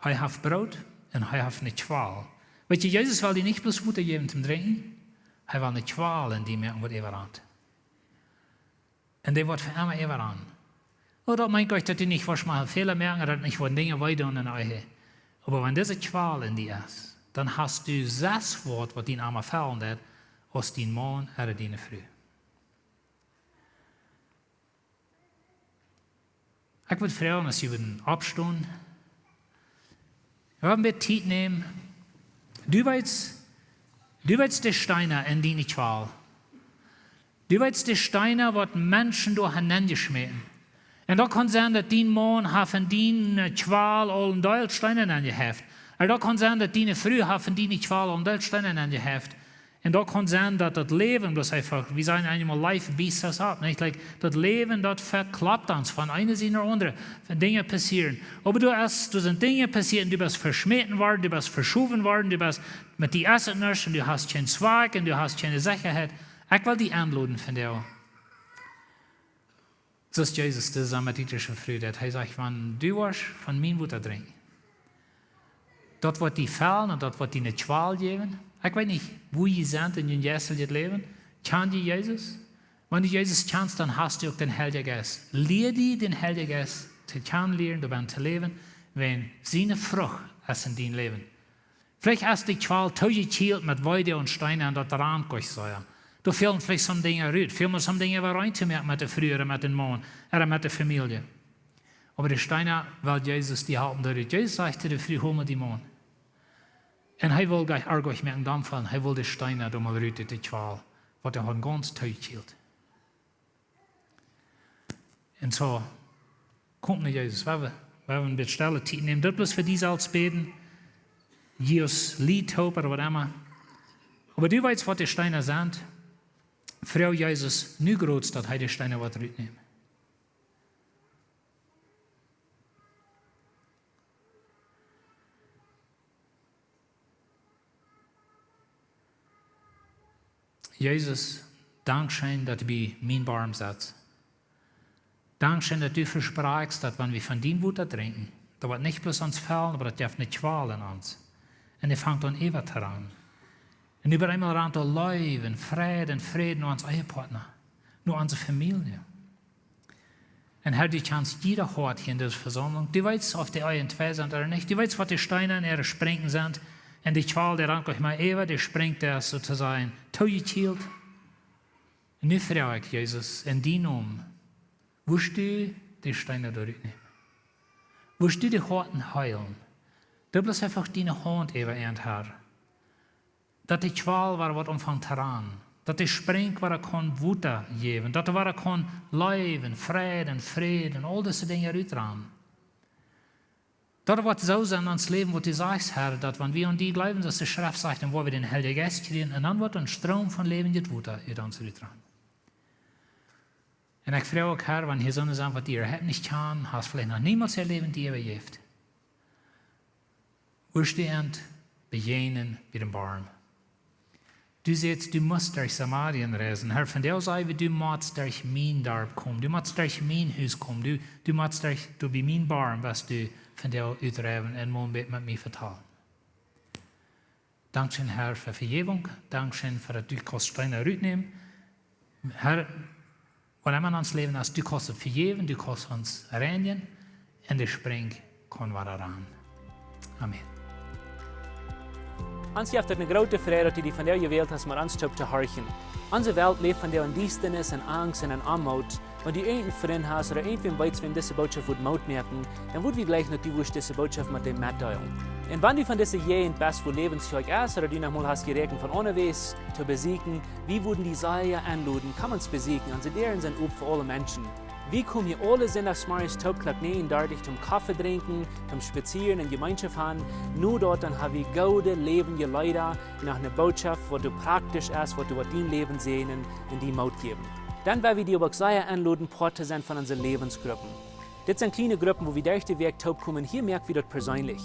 Hee haft Broot un hee haft eene Kjwal. Weet jie, Jesus well die nich bloos Wota jäwen toom drinkjen. Hee well eene Kjwal en die moaken, waut äwarant. Un dee woat fa emma äwaranen. Oh, daut meent nich, daut du nich woascht mol Fäla moaken, daut nich woaren Dinja wee doonen en de Ehe. Oba wan dise Kjwal en die es, dan hast du sest waut, waut die emma fält, daut aus dien Maun ooda diene Fru. Ekj wudd froagen, aus jie wudden oppstonen. Wie haben een bät Tiet nämen. Du weetst, du weetst de Steena en diene Kjwal. Du weetst, de Steena, waut Menschen doa han nenjeschmäten. Un daut kaun sennen, daut dien Maun haft en diene Kjwal aul een Deel Steena nenjehäft. Ooda daut kaun sennen, daut diene Fru haft en diene Kjwal aul een Deel Steena nenjehäft. Un daut kaun sennen, daut daut Läwen, daut eefach, wie sajen eenjemol, life beats us up, nich? Like, daut Läwen, daut vekloppt ons von eene Sied no aundre, von Dinja passieren. Oba du hast, doa sent Dinja passieet, du best veschmäten worden, du best veschowen worden, du best met die es et nuscht un du hast kjeen Zwakj un du hast kjeene Sechaheit. Ekj well die enloden vondoag. Soo aus Jesus de samaritische Fru deed. Hee sajcht, wan du woascht von mien Wota drinkjen, daut woat die fellen un daut woat die eene Kjwal jäwen. Ekj weet nich, woo jie sent en jun jeistlichet Läwen. Kjan jie Jesus? Wan du Jesus kjanst, dan hast du uk dän Heiljen Jeist. Lia die dän Heiljen Jeist to kjanen lieren, doabennen to läwen, wan siene Frucht es en dien Läwen. Veleicht es de Kjwal toojekjielt met Weide un Steena un daut rant nich soo, jo. Doa fälen veleicht some Dinja rut. Fält mie some Dinja wada rein to moaken met de Fru ooda met dän Maun ooda met de Famielje. Oba de Steena well Jesus die halpen doa rut. Jesus sajcht to de Fru: "Hol mol dien Maun." Un hee wull nich arg moaken, dan von, hee wull de Steena doa mol rut ut de Kjwal, waut hee haud gaunz toojekjielt. Un soo, komt no Jesus. Wie haben, wie haben een bät stelle Tiet nämen. Daut bloos fa die selfst bäden. Jesus liet hopen ooda waut emma. Oba du weetst, waut de Steena sent. Froag Jesus nu groots, daut hee de Steena woat rutnämen. Jesus, dankscheen, daut du bie mien Borm setst. Dankscheen, daut du vesprakjst, daut wan wie von dien Wota drinkjen, daut woat nich bloos ons fellen, oba daut jeft eene Kjwal en ons. Un dee fangt aun äwa to rannen. Un äwa eemol rant doa Leew un Fräd un Fräd no onsen Ehepartner, no onse Famielje. Un Herr, du kjanst jieda Hoat hia en dise Vesaumlunk. Du weetst, auf dee irjentwua sent ooda nich. Du weetst, waut de Steena en äare Sprinjen sent. Un de Kjwal, dee rant nich mea äwa, dee sprinjt doa soo to sajen toojekjielt. Un nu froag ekj, Jesus, en dienen Nomen, wurscht du de Steena doa rutnämen? Wurscht du de Hoaten heelen? Du bloos eefach diene Haunt äwa an, Herr. Daut de Kjwal wada woat aunfangen to rannen. Daut de Sprinj wada kaun Wota jäwen. Daut doa wada kaun Leew un Fräd un Fräd un aul dise Dinja rutrannen. Daut woat soo sennen en ons Läwen, waut du sajchst, Herr, daut wan wie aun die jleewen, soo aus de Schreft sajcht, dan woa wie dän Heiljen Jeist kjrieen un dan woat een Stroom von läwendjet Wota ut ons rutrannen. Un ekj froag uk, Herr, wan hia soone sent, waut die äwahaupt nich kjanen, hast veleicht noch niemols äa Läwen die äwajäft. Wurscht du an bejäajnen bie dän Borm. Du sajchst, du motst derch Samarien reisen. Herr, vondoag saj wie, du motst derch mien Darp komen. Du motst derch mien Hus komen. Du, du motst derch, doa bie mien Borm, west du vondoag utdräwen un mol met mie vetalen. Dankscheen, Herr, fa Vejäwunk. Dankscheen fa daut du kaust Steena rutnämen. Herr, waut emma en ons Läwen es, du kaust et vejäwen, du kaust ons reinjen un de Sprinj kaun wada rannen. Amen. Ons jeft et eene groote Freid, daut du die vondoag jewält hast, met ons toop to horchen. Onse Welt läft vondoag en Diestanis, en Angst un en Oamoot. Wan du irjent een Frint hast ooda irjentwäm weetst, wäm dise Botschaft wudd Moot moaken, dan wudd wie jleichen, daut du wurscht dise Botschaft met däm metdeelen. Un wan du von dise Jäajent best, wua Läwens Kjoakj es, ooda du noch mol hast jeräakjent von onjewäa to besieekjen, wie wudden die sea enloden, komm ons besieekjen. Onse Däaren sent op fa aule Menschen. Wie komen hia aule Sindachsmorjes toop Klock näajen dartich toom Koffe drinkjen, toom spazieren un Jemeenschoft haben. Nu doa, dan ha wie goode, läwendje Leeda, noch eene Botschaft, waut doa praktisch es, waut doa woat dien Läwen säajnen un die Moot jäwen. Dan well wie die oba uk sea enloden, Poat to sennen von onse Läwensgruppen. Dit sent kjliene Gruppen, wua wie derch de Wäakj toop komen. Hia moak wie daut perseenlich.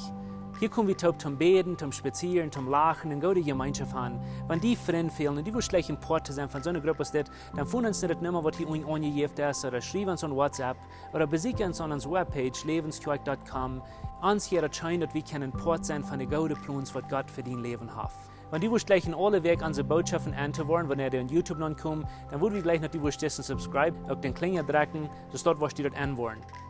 Hia kom wie toop toom bäden, toom spazieren, toom lachen un goode Jemeenschoft haben. Wan die Frind fälen un du wurscht jleichen Poat to sennen von soone Grupp aus dit, dan foon ons no de Numma, waut hia unjen aunjejäft es, ooda schriew ons aun WhatsApp, ooda besieekj ons aun onse Webpage, läwens kjoakj dot com. Ons jeit et scheen, daut wie kjennen Poat sennen von de goode Plons, waut Gott fa dien Läwen haft. Wan du wurscht jleichen aule Wäakj onse Botschaften auntohieren, wan dee aun YouTube nopp komen, dan wudd wie jleichen, daut du wurscht disen subscribe, uk dän Klinja drekjen, soo daut du daut aunhieren woascht.